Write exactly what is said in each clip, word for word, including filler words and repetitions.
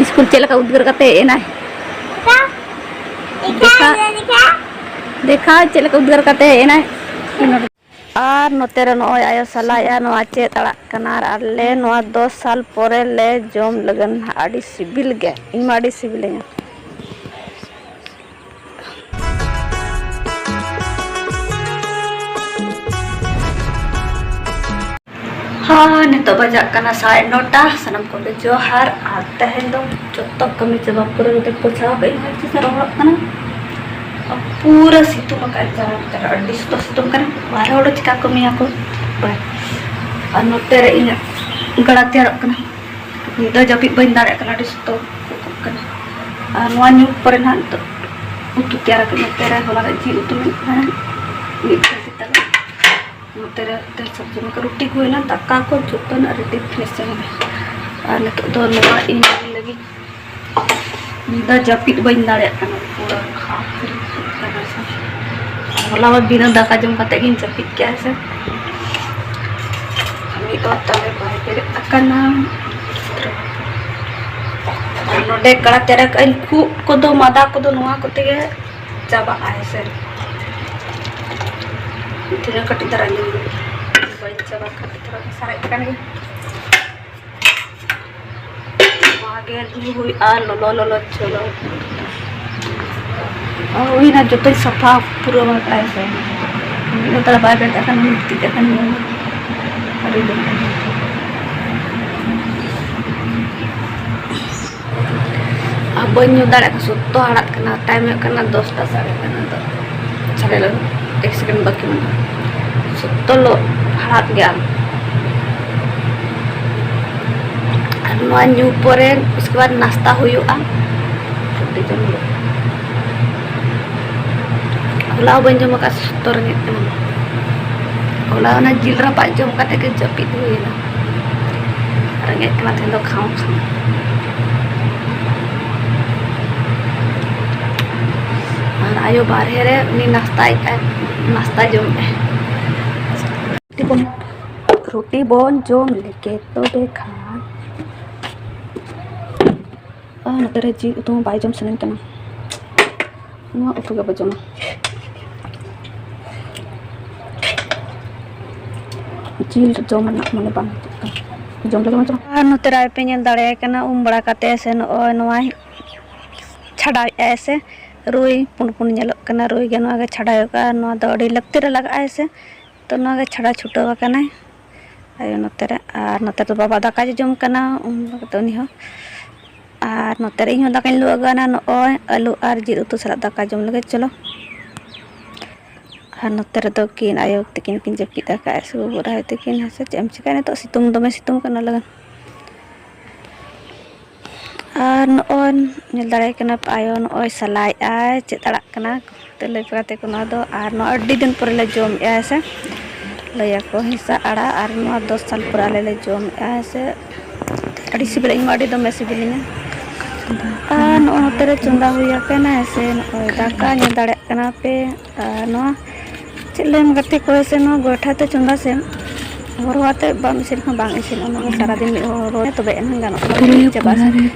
School ᱪᱮᱫ ᱞᱮᱠᱟ ᱩᱫᱽᱜᱟᱹᱨ ᱠᱟᱛᱮ ᱦᱮᱡ ᱮᱱᱟᱭ᱾ ᱫᱮᱠᱷᱟ, ᱫᱮᱠᱷᱟ ᱪᱮᱫ ᱞᱮᱠᱟ ᱩᱫᱽᱜᱟᱹᱨ ᱠᱟᱛᱮ ᱦᱮᱡ ᱮᱱᱟᱭ᱾ ᱟᱨ ᱱᱚᱛᱮ ᱨᱮ ᱱᱚᱜᱼᱚᱭ ᱟᱭᱳ ᱥᱟᱞᱟᱭᱮᱜᱼᱟ, ᱱᱚᱣᱟ ᱪᱮᱫ ᱟᱲᱟᱜ ᱠᱟᱱᱟ? ᱟᱨ ᱟᱞᱮ ᱱᱚᱣᱟ ᱫᱚᱥ ᱥᱟᱞ ᱯᱚᱨᱮ ᱞᱮ ᱡᱚᱢ ᱞᱟᱹᱜᱤᱫ ᱱᱟᱦᱟᱜ᱾ ᱟᱹᱰᱤ ᱥᱤᱵᱤᱞ ᱜᱮ, ᱤᱧ ᱢᱟ ᱟᱹᱰᱤ ᱥᱤᱵᱤᱞᱤᱧᱟ᱾ ᱦᱳᱭ, ᱱᱤᱛᱚᱜ ᱵᱟᱡᱟᱜ ᱠᱟᱱᱟ ᱥᱟᱲᱮ ᱱᱚᱴᱟ᱾ ᱥᱟᱱᱟᱢ ᱠᱚᱜᱮ ᱡᱚᱦᱟᱨ᱾ ᱟᱨ ᱛᱮᱦᱮᱧ ᱫᱚ ᱡᱚᱛᱚ ᱠᱟᱹᱢᱤ ᱪᱟᱵᱟ ᱯᱩᱨᱟᱹᱣ ᱠᱟᱛᱮ ᱯᱳᱪᱷᱟᱣ ᱠᱟᱜ ᱟᱹᱧ, ᱦᱚᱭ ᱪᱮ ᱨᱚᱦᱚᱲᱚᱜ ᱠᱟᱱᱟ᱾ ᱯᱩᱨᱟᱹ ᱥᱤᱛᱩᱝ ᱟᱠᱟᱫ ᱡᱟᱦᱟᱸ ᱞᱮᱠᱟ ᱟᱹᱰᱤ ᱥᱚᱠᱛᱚ ᱥᱤᱛᱩᱝ ᱠᱟᱱᱟ᱾ ᱵᱟᱨᱦᱮ ᱦᱚᱲ ᱫᱚ ᱪᱤᱠᱟ ᱠᱟᱹᱢᱤᱭᱟᱠᱚ? ᱵᱟᱭ᱾ ᱟᱨ ᱱᱚᱛᱮ ᱨᱮ ᱤᱧᱟᱹᱜ ᱜᱟᱲᱟ ᱛᱮᱭᱟᱨᱚᱜ ᱠᱟᱱᱟ᱾ ᱧᱤᱫᱟᱹ ᱡᱟᱹᱯᱤᱫ ᱵᱟᱹᱧ ᱫᱟᱲᱮᱭᱟᱜ ᱠᱟᱱᱟ, ᱟᱹᱰᱤ ᱥᱚᱠᱛᱚ ᱠᱚᱠᱚᱜ ᱠᱟᱱᱟ᱾ ᱟᱨ ᱱᱚᱣᱟ ᱧᱩᱛ ᱯᱚᱨᱮ ᱱᱟᱦᱟᱜ ᱱᱤᱛᱚᱜ ᱩᱛᱩ ᱛᱮᱭᱟᱨ ᱟᱠᱟᱫ᱾ ᱱᱚᱛᱮ ᱨᱮ ᱦᱚᱞᱟ ᱨᱮ ᱡᱤᱞ ᱩᱛᱩ ᱢᱮᱱᱟᱜᱼᱟ, ᱢᱤᱫ ᱵᱟᱹᱴᱤ ᱛᱟᱞᱟ᱾ ᱱᱚᱛᱮ ᱨᱮ ᱛᱮ ᱥᱚᱵᱽᱡᱤ ᱢᱮᱱᱟᱜᱼᱟ, ᱨᱩᱴᱤ ᱠᱚ ᱦᱩᱭᱱᱟ, ᱫᱟᱠᱟ ᱠᱚ ᱡᱚᱛᱚᱱᱟᱜ ᱨᱮᱰᱤ ᱯᱷᱤᱱᱤᱥ ᱪᱟᱵᱟ ᱢᱮ᱾ ᱟᱨ ᱱᱤᱛᱚᱜ ᱫᱚ ᱱᱚᱣᱟ ᱤᱧ ᱞᱟᱹᱜᱤᱫ ᱧᱤᱫᱟᱹ ᱡᱟᱹᱯᱤᱫ ᱵᱟᱹᱧ ᱫᱟᱲᱮᱭᱟᱜ ᱠᱟᱱᱟ, ᱯᱩᱨᱟᱹ ᱠᱷᱟᱯ ᱠᱟᱱᱟ ᱥᱮ᱾ ᱦᱚᱞᱟ ᱢᱟ ᱵᱤᱱᱟᱹ ᱫᱟᱠᱟ ᱡᱚᱢ ᱠᱟᱛᱮ ᱜᱤᱧ ᱡᱟᱹᱯᱤᱫ ᱠᱮᱜᱼᱟ ᱥᱮ᱾ ᱢᱤᱫ ᱦᱚᱲ ᱛᱟᱞᱮ ᱵᱟᱭ ᱵᱮᱨᱮᱫ ᱟᱠᱟᱱᱟ᱾ ᱟᱨ ᱱᱚᱰᱮ ᱠᱟᱲᱟ ᱪᱟᱨᱟ ᱠᱟᱜ ᱟᱹᱧ, ᱠᱷᱩᱜ ᱠᱚᱫᱚ, ᱢᱟᱫᱟ ᱠᱚᱫᱚ ᱱᱚᱣᱟ ᱠᱚᱛᱮ ᱜᱮ ᱪᱟᱵᱟᱜᱼᱟ, ᱦᱮᱸ ᱥᱮ᱾ ᱛᱤᱱᱟᱹᱜ ᱠᱟᱹᱴᱤᱡ ᱫᱷᱟᱨᱟ ᱧᱩ ᱵᱟᱹᱧ ᱪᱟᱵᱟ ᱠᱟᱜ, ᱛᱷᱚᱲᱟ ᱥᱟᱨᱮᱡ ᱠᱟᱱ ᱜᱮ᱾ ᱱᱚᱣᱟ ᱜᱮ ᱧᱩ ᱦᱩᱭᱩᱜᱼᱟ, ᱞᱚᱞᱚ ᱞᱚᱞᱚ ᱪᱚᱞᱚ᱾ ᱦᱩᱭᱱᱟ, ᱡᱚᱛᱚᱧ ᱥᱟᱯᱷᱟ ᱯᱩᱨᱟᱹᱣ ᱟᱠᱟᱫᱼᱟ, ᱦᱮᱸ ᱥᱮ᱾ ᱢᱤᱫ ᱦᱚᱲ ᱛᱟᱞᱮ ᱵᱟᱭ ᱵᱮᱨᱮᱫ ᱟᱠᱟᱱ, ᱜᱤᱛᱤᱡ ᱟᱠᱟᱱ ᱜᱮᱭᱟ᱾ ᱟᱹᱰᱤ ᱫᱩᱠ᱾ ᱟᱨ ᱵᱟᱹᱧ ᱧᱩ ᱫᱟᱲᱮᱭᱟᱜ ᱠᱟᱱᱟ, ᱥᱚᱠᱛᱚ ᱦᱟᱲᱦᱟᱫ ᱠᱟᱱᱟ᱾ ᱴᱟᱭᱤᱢ ᱦᱩᱭᱩᱜ ᱠᱟᱱᱟ ᱫᱚᱥᱴᱟ ᱥᱟᱲᱮ ᱠᱟᱱᱟ, ᱫᱚ ᱥᱟᱲᱮ ᱮᱠ ᱥᱮᱠᱮᱱᱰ ᱵᱟᱹᱠᱤ ᱢᱮᱱᱟᱜᱼᱟ᱾ ᱥᱚᱠᱛᱚ ᱞᱚ ᱦᱟᱲᱦᱟᱫ ᱜᱮᱭᱟ᱾ ᱟᱨ ᱱᱚᱣᱟ ᱧᱩ ᱯᱚᱨᱮ ᱩᱥᱠᱮ ᱵᱟᱫ ᱱᱟᱥᱛᱟ ᱦᱩᱭᱩᱜᱼᱟ᱾ ᱨᱩᱴᱤ ᱡᱚᱢ ᱦᱩᱭᱩᱜᱼᱟ᱾ ᱦᱚᱞᱟ ᱦᱚᱸ ᱵᱟᱹᱧ ᱡᱚᱢ ᱟᱠᱟᱫ, ᱥᱚᱠᱛᱚ ᱨᱮᱸᱜᱮᱡ ᱠᱟᱱᱟ᱾ ᱦᱚᱞᱟ ᱚᱱᱟ ᱡᱤᱞ ᱨᱟᱯᱟᱜ ᱡᱚᱢ ᱠᱟᱛᱮ ᱜᱮ ᱡᱟᱹᱯᱤᱫ ᱦᱩᱭ ᱮᱱᱟ᱾ ᱨᱮᱸᱜᱮᱡ ᱠᱟᱱᱟ ᱛᱮᱦᱮᱧ ᱫᱚ ᱠᱷᱟᱢ ᱠᱷᱟᱢ᱾ ᱟᱨ ᱟᱭᱳ ᱵᱟᱨᱦᱮ ᱨᱮ ᱩᱱᱤ ᱱᱟᱥᱛᱟᱭᱮᱫ ᱟᱭ, ᱱᱟᱥᱛᱟ ᱡᱚᱢᱮᱫ ᱟᱭ᱾ ᱨᱩᱴᱤ ᱵᱚᱱ, ᱨᱩᱴᱤ ᱵᱚᱱ ᱡᱚᱢ ᱞᱮᱜᱮ ᱛᱚᱵᱮ ᱠᱷᱟᱱ᱾ ᱱᱚᱛᱮ ᱨᱮ ᱡᱤᱞ ᱩᱛᱩ ᱦᱚᱸ ᱵᱟᱭ ᱡᱚᱢ ᱥᱟᱱᱟᱧ ᱠᱟᱱᱟ᱾ ᱱᱚᱣᱟ ᱩᱛᱩ ᱜᱮ ᱵᱟᱭ ᱡᱚᱢᱟ᱾ ᱡᱤᱞ ᱡᱚᱢ ᱨᱮᱱᱟᱜ ᱢᱚᱱᱮ ᱵᱟᱝ ᱦᱤᱡᱩᱜ ᱠᱟᱱᱟ᱾ ᱡᱚᱢ ᱞᱮᱜᱮ ᱢᱟ ᱡᱚᱢ᱾ ᱟᱨ ᱱᱚᱛᱮ ᱨᱮ ᱟᱯᱮ ᱧᱮᱞ ᱫᱟᱲᱮᱭᱟᱭ ᱠᱟᱱᱟ, ᱩᱢ ᱵᱟᱲᱟ ᱠᱟᱛᱮ ᱥᱮ ᱱᱚᱜᱼᱚᱭ ᱱᱚᱣᱟ ᱪᱷᱟᱰᱟᱣᱮᱫᱼᱟᱭ ᱥᱮ ᱨᱩᱭ ᱯᱩᱸᱰ ᱯᱩᱸᱰ ᱧᱮᱞᱚᱜ ᱠᱟᱱᱟ, ᱨᱩᱭ ᱜᱮ ᱱᱚᱣᱟ ᱜᱮ ᱪᱷᱟᱰᱟᱣ ᱠᱟᱜᱼᱟ᱾ ᱱᱚᱣᱟ ᱫᱚ ᱟᱹᱰᱤ ᱞᱟᱹᱠᱛᱤ ᱨᱮ ᱞᱟᱜᱟᱜᱼᱟᱭ ᱥᱮ, ᱛᱚ ᱱᱚᱣᱟ ᱜᱮ ᱪᱷᱟᱰᱟᱣ ᱪᱷᱩᱴᱟᱹᱣ ᱟᱠᱟᱱᱟᱭ ᱟᱭᱳ ᱱᱚᱛᱮ ᱨᱮ᱾ ᱟᱨ ᱱᱚᱛᱮ ᱫᱚ ᱵᱟᱵᱟ ᱫᱟᱠᱟ ᱡᱚᱡᱚᱢ ᱠᱟᱱᱟ, ᱩᱱ ᱠᱟᱛᱮ ᱩᱱᱤ ᱦᱚᱸ᱾ ᱟᱨ ᱱᱚᱛᱮ ᱨᱮ ᱤᱧ ᱦᱚᱸ ᱫᱟᱠᱟᱧ ᱞᱩ ᱟᱹᱜᱩᱣᱟᱱᱟ, ᱱᱚᱜᱼᱚᱭ ᱟᱹᱞᱩ ᱟᱨ ᱡᱤᱞ ᱩᱛᱩ ᱥᱟᱞᱟᱜ ᱫᱟᱠᱟ ᱡᱚᱢ ᱞᱟᱹᱜᱤᱫ᱾ ᱪᱚᱞᱚ᱾ ᱟᱨ ᱱᱚᱛᱮ ᱨᱮᱫᱚ ᱠᱤᱱ ᱟᱭᱳ ᱛᱟᱹᱠᱤᱱ ᱠᱤᱱ ᱡᱟᱹᱯᱤᱫ ᱟᱠᱟᱫᱼᱟ ᱥᱮ ᱵᱟᱹᱵᱩ ᱟᱨ ᱟᱭᱳ ᱛᱟᱹᱠᱤᱱ, ᱦᱮᱸᱥᱮ ᱪᱮᱫ ᱮᱢ ᱪᱤᱠᱟᱹᱭᱟ, ᱱᱤᱛᱚᱜ ᱥᱤᱛᱩᱝ, ᱫᱚᱢᱮ ᱥᱤᱛᱩᱝ ᱠᱟᱱᱟ ᱞᱟᱹᱜᱤᱫ᱾ ᱟᱨ ᱱᱚᱜᱼᱚᱭ ᱧᱮᱞ ᱫᱟᱲᱮᱭᱟᱭ ᱠᱟᱱᱟ ᱯᱮ, ᱟᱭᱳ ᱱᱚᱜᱼᱚᱭ ᱥᱟᱞᱟᱭᱮᱫᱼᱟᱭ, ᱪᱮᱫ ᱟᱲᱟᱜ ᱠᱟᱱᱟ᱾ ᱛᱮ ᱞᱟᱹᱭ ᱯᱮ ᱜᱟᱛᱮ ᱠᱚ, ᱱᱚᱣᱟ ᱫᱚ, ᱟᱨ ᱱᱚᱣᱟ ᱟᱹᱰᱤ ᱫᱤᱱ ᱯᱚᱨᱮ ᱞᱮ ᱡᱚᱢᱮᱫᱼᱟ ᱦᱮᱸᱥᱮ, ᱞᱟᱹᱭᱟᱠᱚ ᱦᱮᱸᱥᱮ ᱟᱲᱟᱜ, ᱟᱨ ᱱᱚᱣᱟ ᱫᱚᱥ ᱥᱟᱞ ᱯᱚᱨᱮ ᱟᱞᱮ ᱞᱮ ᱡᱚᱢᱮᱫᱼᱟ ᱦᱮᱸᱥᱮ᱾ ᱟᱹᱰᱤ ᱥᱤᱵᱤᱞᱟ, ᱤᱧ ᱢᱟ ᱟᱹᱰᱤ ᱫᱚᱢᱮ ᱥᱤᱵᱤᱞᱤᱧᱟ᱾ ᱟᱨ ᱱᱚᱜᱼᱚᱭ ᱱᱚᱛᱮ ᱨᱮ ᱪᱚᱸᱫᱟ ᱦᱩᱭ ᱟᱠᱟᱱᱟ ᱦᱮᱸᱥᱮ, ᱱᱚᱜᱼᱚᱭ ᱫᱟᱠᱟ ᱧᱮᱞ ᱫᱟᱲᱮᱭᱟᱜ ᱠᱟᱱᱟ ᱯᱮ᱾ ᱟᱨ ᱱᱚᱣᱟ ᱪᱮᱫ ᱞᱟᱹᱭᱟᱢ ᱜᱟᱛᱮ ᱠᱚ, ᱥᱮ ᱱᱚᱣᱟ ᱜᱚᱭᱴᱷᱟ ᱛᱮ ᱪᱚᱸᱫᱟ ᱥᱮ ᱦᱚᱨᱦᱚ ᱟᱛᱮ ᱵᱟᱢ ᱤᱥᱤᱱ ᱠᱷᱟᱱ ᱵᱟᱝ ᱤᱥᱤᱱᱚᱜᱼᱟ, ᱚᱱᱟ ᱫᱚ ᱥᱟᱨᱟᱫᱤᱱ ᱢᱤᱫ ᱦᱚᱨᱦᱚ ᱛᱚᱵᱮ ᱮᱱᱟᱝ ᱜᱟᱱᱚᱜᱼᱟ, ᱛᱚᱵᱮ ᱪᱟᱵᱟᱜᱼᱟ᱾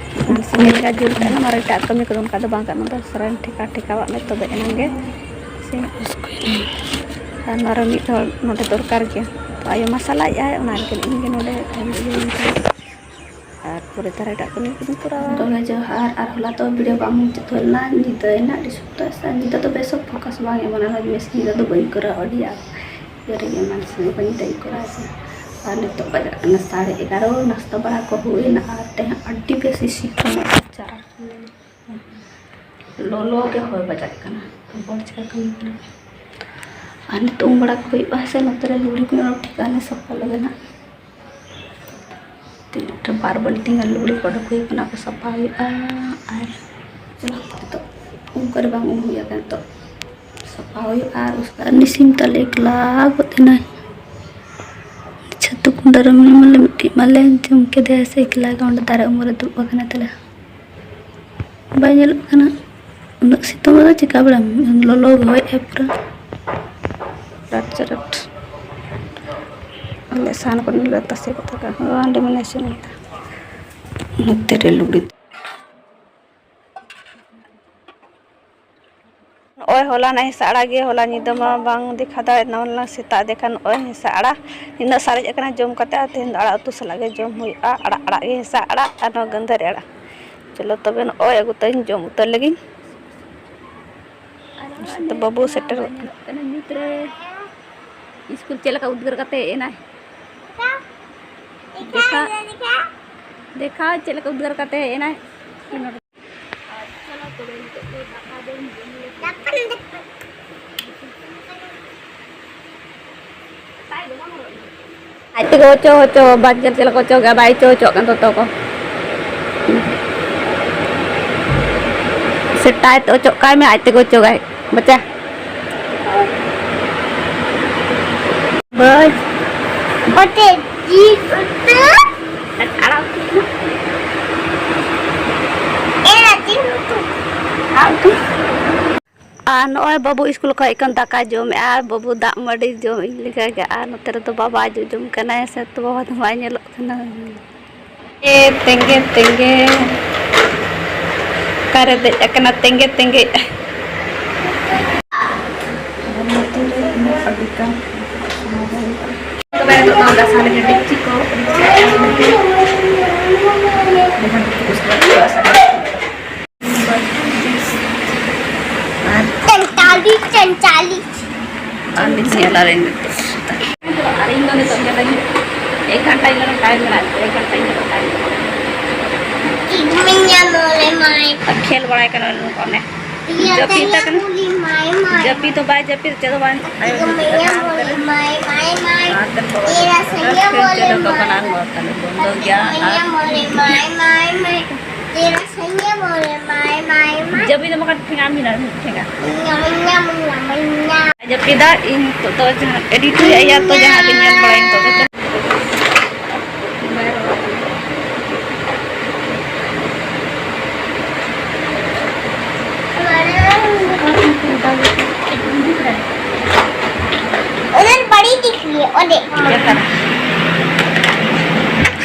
ᱟᱨ ᱥᱮᱸᱜᱮᱞ ᱞᱮᱠᱟ ᱡᱩᱞ ᱠᱟᱜ ᱢᱮ, ᱟᱨ ᱮᱴᱟᱜ ᱠᱟᱹᱢᱤ ᱠᱚᱫᱚ ᱚᱱᱠᱟ ᱫᱚ ᱵᱟᱝ ᱜᱟᱱᱚᱜᱼᱟ, ᱥᱟᱨᱟᱫᱤᱱ ᱴᱷᱮᱠᱟᱣ ᱴᱷᱮᱠᱟᱣᱟᱜ ᱢᱮ, ᱛᱚᱵᱮ ᱮᱱᱟᱝ ᱜᱮ ᱤᱥᱤᱱᱚᱜᱼᱟ᱾ ᱟᱨ ᱱᱚᱣᱟ ᱨᱮ ᱢᱤᱫ ᱦᱚᱲ ᱱᱚᱰᱮ ᱫᱚᱨᱠᱟᱨ ᱜᱮᱭᱟ, ᱛᱚ ᱟᱭᱳ ᱢᱟ ᱥᱟᱞᱟᱭᱮᱫ ᱟᱭ, ᱚᱱᱟ ᱨᱮᱜᱮ ᱤᱧ ᱜᱮ ᱱᱚᱰᱮ ᱤᱭᱟᱹ ᱟᱨ ᱯᱚᱨᱮ ᱛᱟᱨᱟ ᱮᱴᱟᱜ ᱠᱟᱹᱢᱤ ᱠᱚᱫᱚᱧ ᱠᱚᱨᱟᱣᱟ᱾ ᱫᱚᱢᱮ ᱡᱚᱦᱟᱨ᱾ ᱟᱨ ᱦᱚᱞᱟ ᱫᱚ ᱵᱷᱤᱰᱤᱭᱳ ᱵᱟᱝ ᱢᱩᱪᱟᱹᱫ ᱦᱩᱭ ᱞᱮᱱᱟ, ᱧᱤᱫᱟᱹᱭᱮᱱᱟ ᱟᱹᱰᱤ ᱥᱚᱠᱛᱚ, ᱥᱮ ᱧᱤᱫᱟᱹ ᱫᱚ ᱵᱮᱥ ᱦᱚᱸ ᱯᱷᱳᱠᱟᱥ ᱵᱟᱝ ᱮᱢ ᱞᱮᱱᱟ, ᱵᱮᱥ ᱧᱤᱫᱟᱹ ᱫᱚ ᱵᱟᱹᱧ ᱠᱚᱨᱟᱣᱟ, ᱟᱹᱰᱤ ᱟᱸᱴ ᱤᱭᱟᱹ ᱨᱮᱜᱮ ᱢᱟᱱᱮ ᱥᱚᱢᱚᱭ ᱵᱟᱹᱧ ᱛᱟᱹᱧ ᱠᱚᱨᱟᱣᱟ ᱥᱮ᱾ ᱟᱨ ᱱᱤᱛᱚᱜ ᱵᱟᱡᱟᱜ ᱠᱟᱱᱟ ᱥᱟᱲᱮ ᱮᱜᱟᱨᱚ, ᱱᱟᱥᱛᱟ ᱵᱟᱲᱟ ᱠᱚ ᱦᱩᱭᱱᱟ, ᱟᱨ ᱛᱮᱦᱮᱧ ᱟᱹᱰᱤ ᱵᱮᱥ ᱥᱤᱛᱩᱝ ᱮᱫ ᱪᱟᱨᱟ ᱞᱚᱞᱚ ᱜᱮ ᱦᱚᱭ ᱵᱟᱡᱟᱜ ᱠᱟᱱᱟ᱾ ᱵᱚᱞ ᱪᱮᱠᱟ ᱠᱟᱹᱢᱤ ᱠᱟᱱᱟ? ᱟᱨ ᱱᱤᱛᱚᱜ ᱩᱢ ᱵᱟᱲᱟ ᱠᱚ ᱦᱩᱭᱩᱜᱼᱟ ᱥᱮ, ᱱᱚᱛᱮ ᱨᱮ ᱞᱩᱜᱽᱲᱤ ᱠᱚ ᱴᱷᱤᱠᱟᱹᱱᱟ ᱥᱟᱯᱷᱟ ᱞᱟᱹᱜᱤᱫ ᱦᱟᱸᱜ᱾ ᱛᱤᱱᱟᱹᱜ ᱴᱟ ᱵᱟᱨ ᱵᱟᱹᱞᱴᱤᱱ ᱜᱟᱱ ᱞᱩᱜᱽᱲᱤ ᱠᱚ ᱚᱰᱚᱠ ᱦᱩᱭ ᱠᱟᱱᱟ, ᱠᱚ ᱥᱟᱯᱷᱟ ᱦᱩᱭᱩᱜᱼᱟ᱾ ᱟᱨ ᱪᱚᱞᱚ ᱱᱤᱛᱚᱜ ᱩᱢ ᱠᱚᱨᱮ ᱵᱟᱝ ᱩᱢ ᱦᱩᱭ ᱟᱠᱟᱱᱟ, ᱱᱤᱛᱚᱜ ᱥᱟᱯᱷᱟ ᱦᱩᱭᱩᱜᱼᱟ᱾ ᱟᱨ ᱩᱥᱠᱮ ᱵᱟᱫ ᱱᱤᱥᱤᱢ ᱛᱟᱞᱮ ᱮᱠᱞᱟ ᱜᱚᱫ ᱮᱱᱟᱭ᱾ ᱪᱷᱟᱹᱛᱩ ᱠᱩᱸᱰᱟᱹ ᱨᱮ ᱢᱮᱱᱟᱜ ᱢᱟᱞᱮ, ᱢᱤᱫᱴᱤᱡ ᱢᱟᱞᱮ ᱡᱚᱢ ᱠᱮᱫᱮᱭᱟ ᱥᱮ ᱮᱠᱞᱟ ᱜᱮ ᱚᱸᱰᱮ ᱫᱟᱨᱮ ᱩᱢᱩᱞ ᱨᱮ ᱫᱩᱲᱩᱵ ᱟᱠᱟᱱᱟ ᱛᱟᱞᱮ᱾ ᱵᱟᱭ ᱧᱮᱞᱚᱜ ᱠᱟᱱᱟ᱾ ᱩᱱᱟᱹᱜ ᱥᱤᱛᱩᱝ ᱨᱮᱫᱚ ᱪᱤᱠᱟ ᱵᱟᱲᱟᱭᱟᱢ? ᱞᱚᱞᱚ ᱜᱮ ᱦᱚᱭᱮᱜᱼᱟᱭ ᱯᱩᱨᱟᱹ᱾ ᱨᱟᱴ ᱪᱟᱨᱟᱴ᱾ ᱟᱞᱮ ᱥᱟᱦᱟᱱ ᱠᱚ ᱱᱚᱰᱮ ᱛᱟᱥᱮ ᱠᱟᱛᱮ ᱠᱚ ᱦᱟᱸᱰᱮ ᱢᱮᱱᱟᱭ ᱥᱮᱱ ᱠᱟᱱᱟ᱾ ᱱᱚᱛᱮ ᱨᱮ ᱞᱩᱜᱽᱲᱤ ᱦᱚᱞᱟᱱᱟᱜ ᱦᱮᱸᱥᱟᱜ ᱟᱲᱟᱜ ᱜᱮ, ᱦᱚᱞᱟ ᱧᱤᱫᱟᱹ ᱢᱟ ᱵᱟᱝ ᱫᱮᱠᱷᱟᱣ ᱫᱟᱲᱮᱭᱟᱜ, ᱱᱚᱣᱟ ᱥᱮᱛᱟᱜ ᱫᱮᱠᱷᱟᱱ ᱱᱚᱜᱼᱚᱭ ᱦᱮᱸᱥᱟᱜ ᱟᱲᱟᱜ ᱱᱤᱱᱟᱹᱜ ᱥᱟᱨᱮᱡ ᱟᱠᱟᱱᱟ ᱡᱚᱢ ᱠᱟᱛᱮ, ᱟᱨ ᱛᱮᱦᱮᱧ ᱫᱚ ᱟᱲᱟᱜ ᱩᱛᱩ ᱥᱟᱞᱟᱜ ᱜᱮ ᱡᱚᱢ ᱦᱩᱭᱩᱜᱼᱟ᱾ ᱟᱲᱟᱜ, ᱟᱲᱟᱜ ᱜᱮ ᱦᱮᱸᱥᱟᱜ ᱟᱲᱟᱜ ᱟᱨ ᱱᱚᱣᱟ ᱜᱟᱹᱱᱫᱷᱟᱹᱨᱤ ᱟᱲᱟᱜ᱾ ᱪᱚᱞᱚ ᱛᱚᱵᱮ ᱱᱚᱜᱼᱚᱭ ᱟᱹᱜᱩ ᱛᱟᱹᱧ ᱡᱚᱢ ᱩᱛᱟᱹᱨ ᱞᱮᱜᱤᱧ᱾ ᱟᱨ ᱱᱚᱜᱼᱚᱭ ᱵᱟᱹᱵᱩ ᱧᱮᱞᱚᱜ ᱥᱮᱴᱮᱨᱚᱜ ᱠᱟᱱᱟ, ᱠᱟᱱᱟ᱾ ᱧᱩᱛ ᱨᱮ᱾ ᱥᱠᱩᱞ ᱪᱮᱫ ᱞᱮᱠᱟ ᱩᱫᱽᱜᱟᱹᱨ ᱠᱟᱛᱮ ᱦᱮᱡ ᱮᱱᱟᱭ? ᱫᱮᱠᱷᱟ, ᱫᱮᱠᱷᱟ ᱪᱮᱫ ᱞᱮᱠᱟ ᱩᱫᱽᱜᱟᱹᱨ ᱠᱟᱛᱮ ᱦᱮᱡ ᱮᱱᱟᱭ᱾ ᱟᱨ ᱪᱚᱞᱚ ᱛᱚᱵᱮ ᱱᱤᱛᱚᱜ ᱫᱚ ᱫᱟᱠᱟ ᱵᱚᱱ ᱡᱚᱢ ᱞᱮᱜᱮ᱾ ᱟᱡ ᱛᱮᱜᱮ ᱚᱪᱚᱜ ᱦᱚᱪᱚ, ᱵᱟᱝ ᱧᱮᱞ ᱪᱮᱫ ᱞᱮᱠᱟ ᱚᱪᱚᱜᱟ, ᱵᱟᱭ ᱚᱪᱚ ᱦᱚᱪᱚᱜ ᱠᱟᱱ ᱫᱚᱛᱚ ᱠᱚ᱾ ᱥᱮ ᱴᱟᱭᱤᱴ ᱚᱪᱚᱜ ᱠᱟᱭ ᱢᱮ, ᱟᱡ ᱛᱮᱜᱮ ᱚᱪᱚᱜᱟᱭ᱾ ᱵᱟᱪᱟ᱾ ᱵᱟᱹᱭ᱾ ᱚᱴᱮ ᱡᱤᱞ ᱩᱛᱩ᱾ ᱟᱲᱟᱜ ᱩᱛᱩ᱾ ᱮᱨᱟ ᱡᱤᱞ ᱩᱛᱩ᱾ ᱟᱲᱟᱜ ᱩᱛᱩ᱾ ᱟᱨ ᱱᱚᱜᱼᱚᱭ ᱵᱟᱹᱵᱩ ᱥᱠᱩᱞ ᱠᱷᱚᱱ ᱦᱮᱡ ᱠᱟᱱ ᱫᱟᱠᱟ ᱡᱚᱢᱮᱜᱼᱟ, ᱟᱨ ᱵᱟᱹᱵᱩ ᱫᱟᱜ ᱢᱟᱹᱰᱤ ᱡᱚᱢ ᱤᱧ ᱞᱮᱠᱟ ᱜᱮ᱾ ᱟᱨ ᱱᱚᱛᱮ ᱨᱮᱫᱚ ᱵᱟᱵᱟ ᱟᱡ ᱡᱚᱡᱚᱢ ᱠᱟᱱᱟᱭ ᱥᱮ, ᱛᱚ ᱵᱟᱵᱟ ᱫᱚ ᱵᱟᱭ ᱧᱮᱞᱚᱜ ᱠᱟᱱᱟ᱾ ᱮ ᱛᱮᱸᱜᱮ ᱛᱮᱸᱜᱮ, ᱚᱠᱟᱨᱮ ᱫᱮᱡ ᱟᱠᱟᱱᱟ ᱛᱮᱸᱜᱮ ᱛᱮᱸᱜᱮ? ᱛᱚᱵᱮ ᱱᱤᱛᱚᱜ ᱫᱚ ᱜᱟᱥᱟᱣ ᱞᱟᱹᱜᱤᱫ ᱰᱮᱠᱪᱤ ᱠᱚ, ᱰᱮᱠᱪᱤ ᱠᱚ ᱜᱟᱥᱟᱣ ᱞᱟᱹᱜᱤᱫ᱾ ᱡᱟᱦᱟᱸ ᱰᱮᱠᱪᱤ ᱠᱚ ᱥᱟᱞᱟᱜ ᱠᱚ ᱜᱟᱥᱟᱣ ᱞᱟᱹᱜᱤᱫ᱾ ᱟᱨ ᱪᱟᱱᱪᱟᱞᱤ, ᱪᱟᱱᱪᱟᱞᱤ᱾ ᱟᱨ ᱢᱤᱫ ᱧᱮᱞ ᱟᱞᱮ ᱱᱤᱛᱚᱜ᱾ ᱟᱨ ᱤᱧ ᱫᱚ ᱱᱤᱛᱚᱜ ᱧᱮᱞ ᱞᱟᱹᱜᱤᱫ ᱮᱠ ᱜᱷᱟᱱᱴᱟ ᱤᱧ ᱫᱚ ᱴᱟᱭᱤᱢ ᱢᱮᱱᱟᱜᱼᱟ, ᱮᱠ ᱜᱷᱟᱱᱴᱟ ᱤᱧ ᱫᱚ ᱴᱟᱭᱤᱢ ᱢᱮᱱᱟᱜᱼᱟ᱾ ᱤᱧ ᱢᱮᱧᱟ ᱢᱚᱞᱮ ᱢᱟᱭ᱾ ᱟᱨ ᱠᱷᱮᱞ ᱵᱟᱲᱟᱭ ᱠᱟᱱᱟ ᱱᱩᱠᱩ ᱚᱱᱮ᱾ ᱤᱭᱟᱹ ᱡᱟᱹᱯᱤᱫ ᱛᱮᱧᱟ ᱛᱟᱠᱚ᱾ ᱢᱩᱞᱤ ᱢᱟᱭ ᱢᱟᱭ᱾ ᱡᱟᱹᱯᱤᱫ ᱫᱚ ᱵᱟᱭ ᱡᱟᱹᱯᱤᱫ, ᱪᱮᱫ ᱦᱚᱸ ᱵᱟᱝ᱾ ᱤᱧ ᱢᱮᱧᱟ ᱢᱚᱞᱮ ᱢᱟᱭ ᱢᱟᱭ ᱢᱟᱭ᱾ ᱟᱨ ᱛᱮ ᱵᱚᱞᱚ ᱮᱨᱟ ᱥᱮᱧᱟ ᱠᱷᱮᱞ ᱢᱚᱞᱮ ᱪᱟᱹᱞᱩ ᱠᱚ ᱢᱟᱭ᱾ ᱠᱟᱱᱟ, ᱟᱨ ᱛᱟᱦᱞᱮ ᱵᱚᱱᱫᱚ ᱜᱮᱭᱟ᱾ ᱢᱮᱧᱟ ᱟᱨ ᱢᱚᱞᱮ ᱢᱟᱭ ᱢᱟᱭ ᱢᱟᱭ᱾ ᱮᱨᱟ ᱥᱮᱧᱟ ᱢᱚᱞᱮ ᱢᱟᱭ ᱢᱟᱭ ᱢᱟᱭ᱾ ᱡᱟᱹᱯᱤᱫ ᱫᱚ ᱵᱟᱠᱷᱟᱱ ᱴᱷᱮᱸᱜᱟ ᱢᱮᱱᱟᱜᱼᱟ, ᱴᱷᱮᱸᱜᱟ᱾ ᱢᱮᱧᱟ ᱢᱮᱧᱟ ᱢᱮᱧᱟ ᱢᱮᱧᱟ᱾ ᱡᱟᱹᱯᱤᱫᱟ, ᱤᱧ ᱱᱤᱛᱚᱜ ᱫᱚ ᱡᱟᱦᱟᱸ edit ᱦᱩᱭᱩᱜᱼᱟ, ᱤᱭᱟᱹ ᱛᱚ ᱡᱟᱦᱟᱸ ᱜᱮ ᱧᱮᱞ ᱵᱟᱲᱟᱭ ᱱᱤᱛᱚᱜ ᱫᱚ᱾ उधर बड़ी दिख रही है, वो देख। क्या कर?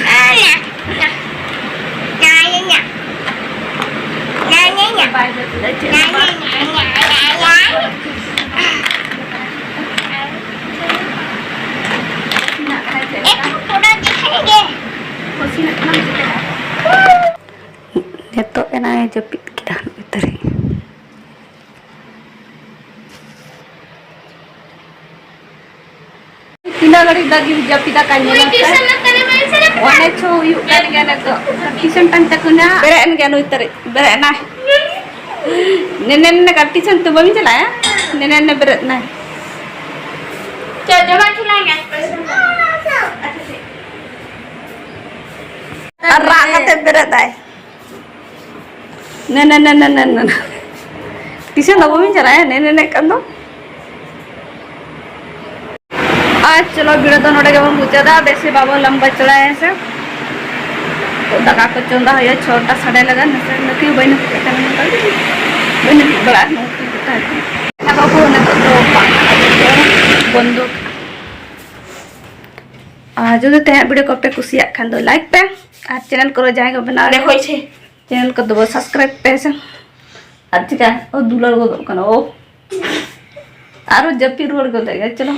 ना, ना, ना, ना। ना, ना, ना। ना, ना, ना, ना, ना, ना। ᱡᱟᱹᱯᱤᱫ ᱠᱮᱫᱟ ᱱᱩᱭ ᱛᱟᱹᱨᱤ᱾ ᱛᱤᱱᱟᱹᱜ ᱜᱷᱟᱹᱲᱤᱡ ᱫᱟᱜ ᱜᱮ ᱡᱟᱹᱯᱤᱫ ᱟᱠᱟᱫ ᱧᱮᱞ ᱯᱮ᱾ ᱚᱱᱮ ᱪᱷᱚ ᱦᱩᱭᱩᱜ ᱠᱟᱱ ᱜᱮᱭᱟ ᱱᱤᱛᱚᱜ᱾ ᱴᱤᱭᱩᱥᱚᱱ ᱴᱟᱭᱤᱢ ᱛᱟᱠᱚ ᱱᱟ᱾ ᱵᱮᱨᱮᱫ ᱮᱱ ᱜᱮᱭᱟ ᱱᱩᱭ ᱛᱟᱹᱨᱤ᱾ ᱵᱮᱨᱮᱫ ᱮᱱᱟᱭ᱾ ᱱᱮᱱᱮ ᱱᱮ ᱠᱟᱹᱴᱤᱡ ᱴᱤᱭᱩᱥᱚᱱ ᱛᱮ ᱵᱟᱹᱧ ᱪᱟᱞᱟᱜᱼᱟ᱾ ᱱᱮᱱᱮ ᱱᱮ ᱵᱮᱨᱮᱫ ᱮᱱᱟᱭ᱾ ᱪᱚ, ᱡᱚᱢᱟᱜ ᱠᱷᱤᱞᱟᱭ ᱢᱮ᱾ ᱟᱨ ᱨᱟᱜ ᱠᱟᱛᱮ ᱵᱮᱨᱮᱫ ᱟᱭ᱾ ᱱᱮ, ᱱᱮ, ᱱᱮ᱾ ᱴᱤᱭᱩᱥᱚᱱ ᱫᱚ ᱵᱟᱹᱧ ᱪᱟᱞᱟᱜᱼᱟ, ᱱᱮ, ᱱᱮ, ᱱᱮ ᱠᱟᱱ ᱫᱚ᱾ ᱟᱨ ᱪᱚᱞᱚ, ᱵᱷᱤᱰᱤᱭᱳ ᱫᱚ ᱱᱚᱰᱮ ᱜᱮᱵᱚᱱ ᱢᱩᱪᱟᱹᱫᱟ᱾ ᱵᱮᱥᱤ ᱵᱟᱵᱚᱱ ᱞᱟᱢᱵᱟ ᱪᱚᱲᱟᱭᱟ ᱥᱮ᱾ ᱛᱚ ᱫᱟᱠᱟ ᱠᱚ ᱪᱚᱸᱫᱟ ᱦᱩᱭᱩᱜᱼᱟ, ᱪᱷᱚᱴᱟ ᱥᱟᱰᱮ ᱞᱟᱜᱟ ᱱᱟᱥᱮ ᱱᱟᱹᱠᱤ ᱵᱟᱹᱧ ᱱᱟᱹᱠᱤ ᱠᱟᱱᱟ, ᱱᱚᱝᱠᱟ ᱵᱟᱹᱧ ᱱᱟᱹᱠᱤ ᱵᱟᱲᱟᱜᱼᱟ, ᱱᱚᱝᱠᱟ ᱜᱮ ᱛᱟᱦᱮᱸ ᱠᱟᱱᱟ᱾ ᱫᱟᱠᱟ ᱠᱚ ᱱᱤᱛᱚᱜ ᱫᱚ ᱵᱟᱝ, ᱵᱚᱱᱫᱚ ᱠᱟᱜᱼᱟ᱾ ᱟᱨ ᱡᱩᱫᱤ ᱛᱮᱦᱮᱧᱟᱜ ᱵᱷᱤᱰᱤᱭᱳ ᱠᱚᱯᱮ ᱠᱩᱥᱤᱭᱟᱜ ᱠᱷᱟᱱ ᱫᱚ ᱞᱟᱭᱤᱠ ᱯᱮ, ᱟᱨ ᱪᱮᱱᱮᱞ ᱠᱚᱨᱮ ᱡᱟᱦᱟᱸᱭ ᱠᱚ ᱵᱮᱱᱟᱣ ᱫᱮᱠᱷᱚ ᱤᱪᱷᱮ᱾ ᱪᱮᱱᱮᱞ ᱠᱚᱫᱚ ᱵᱚ ᱥᱟᱵᱥᱠᱨᱟᱭᱤᱵ ᱯᱮ ᱥᱮ᱾ ᱟᱨ ᱪᱤᱠᱟ ᱚ ᱫᱩᱞᱟᱹᱲ ᱜᱚᱫᱚᱜ ᱠᱟᱱᱟ ᱚ᱾ ᱟᱨᱚ ᱡᱟᱹᱯᱤᱫ ᱨᱩᱣᱟᱹᱲ ᱜᱚᱫᱚᱜ ᱜᱮᱭᱟ᱾ ᱪᱚᱞᱚ᱾